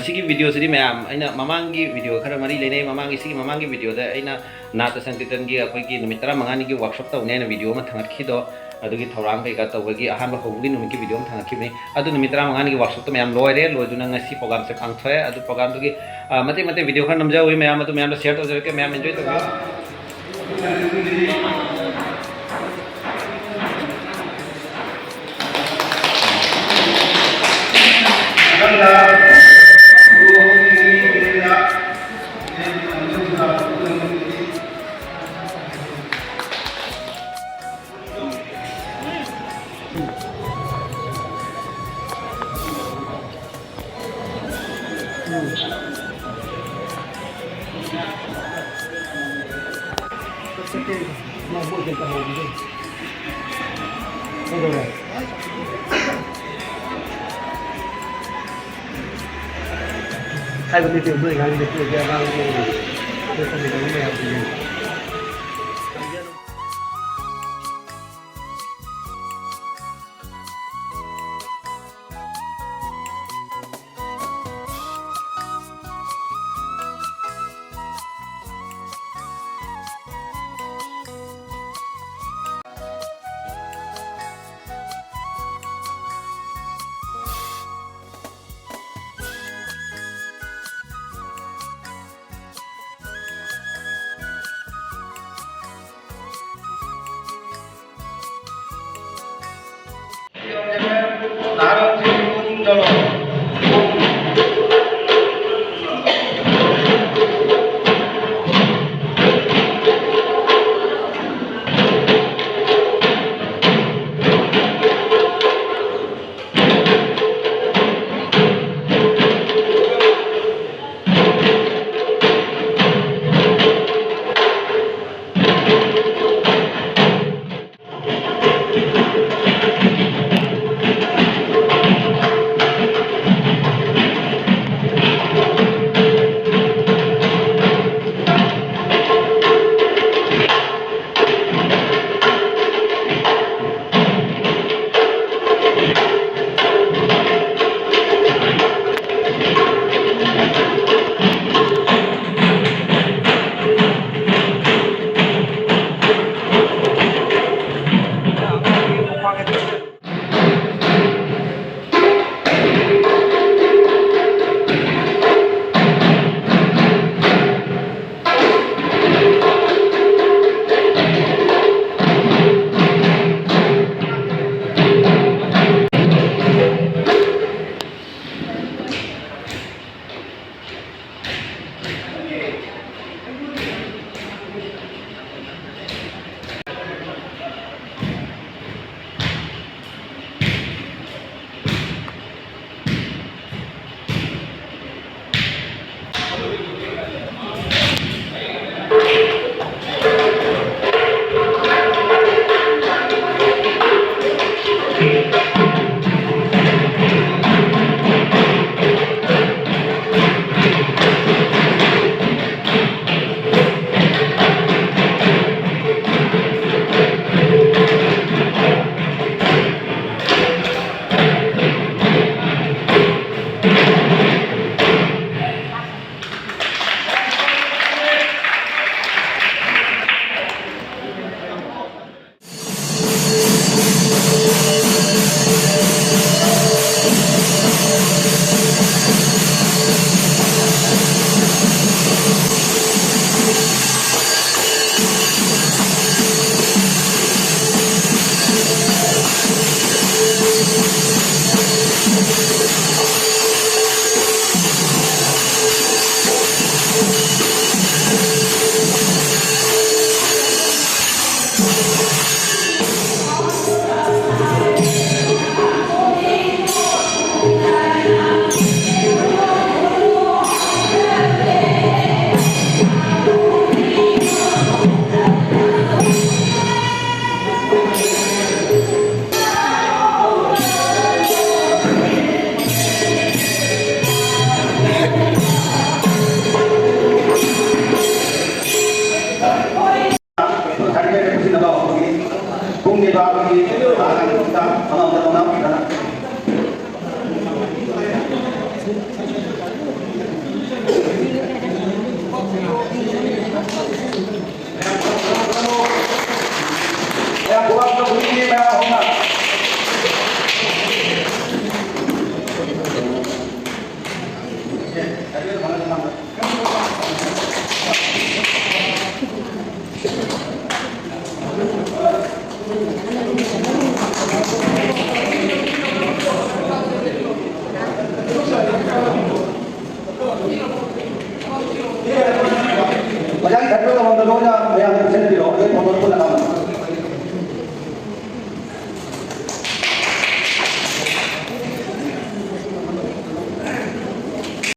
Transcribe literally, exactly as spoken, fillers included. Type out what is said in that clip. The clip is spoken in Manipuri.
ꯁꯤꯒꯤ ꯚꯤꯗꯤꯑꯣꯁꯤꯗꯤ ꯃꯌꯥꯝ, ꯑꯩꯅ ꯃꯃꯥꯡꯒꯤ ꯚꯤꯗꯤꯑꯣ ꯈꯔ ꯃꯔꯤ ꯂꯩꯅꯩ꯫ ꯃꯃꯥꯡꯒꯤ, ꯁꯤꯒꯤ ꯃꯃꯥꯡꯒꯤ ꯚꯤꯗꯤꯑꯣꯗ ꯑꯩꯅ ꯅꯥꯠꯇ ꯁꯪꯀꯤꯔꯇꯟꯒꯤ ꯑꯩꯈꯣꯏꯒꯤ ꯅꯨꯃꯤꯠ ꯇꯔꯥꯃꯉꯥꯅꯤꯒꯤ ꯋꯥꯔꯛꯁꯣꯞ ꯇꯧꯅꯤ ꯍꯥꯏꯅ ꯚꯤꯗꯤꯑꯣ ꯑꯃ ꯊꯥꯡꯒꯠꯈꯤꯗꯣ, ꯑꯗꯨꯒꯤ ꯊꯧꯔꯥꯡ ꯀꯩꯀꯥ ꯇꯧꯕꯒꯤ ꯑꯍꯥꯟꯕ ꯍꯧꯕꯒꯤ ꯅꯨꯃꯤꯠꯀꯤ ꯚꯤꯗꯤꯑꯣ ꯑꯃ ꯊꯥꯡꯒꯠꯈꯤꯕꯅꯤ꯫ ꯑꯗꯨ ꯅꯨꯃꯤꯠ ꯇꯔꯥꯃꯉꯥꯅꯤꯒꯤ ꯋꯥꯔꯛꯁꯣꯞꯇꯣ ꯃꯌꯥꯝ ꯂꯣꯏꯔꯦ꯫ ꯂꯣꯏꯗꯨꯅ ꯉꯁꯤ ꯄ꯭ꯔꯣꯒꯥꯝꯁꯦ ꯄꯥꯡꯊꯣꯛꯑꯦ꯫ ꯑꯗꯨ ꯄ꯭ꯔꯣꯒꯥꯝꯗꯨꯒꯤ, ꯑ, ꯃꯇꯦꯛ ꯃꯇꯦꯛ ꯚꯤꯗꯤꯑꯣ ꯈꯔ ꯅꯝꯖꯍꯧꯋꯤ ꯃꯌꯥꯝ, ꯑꯗꯨ ꯃꯌꯥꯝꯗ ꯁꯤꯌꯔ ꯇꯧꯖꯔꯛꯀꯦ꯫ ꯃꯌꯥꯝ ꯑꯦꯟꯖꯣꯏ ꯇꯧꯕꯤꯌꯨ꯫ ꯍꯥꯏꯕꯗꯤ ꯅꯣꯏ ꯑꯉꯥꯡꯗꯤ ꯄꯤꯔꯗꯤ ꯑꯉꯥꯡꯒꯤ ꯅꯣꯏ ꯇꯝꯃꯤꯟꯅꯕ ꯃꯌꯥꯝꯗꯨꯒꯤ꯫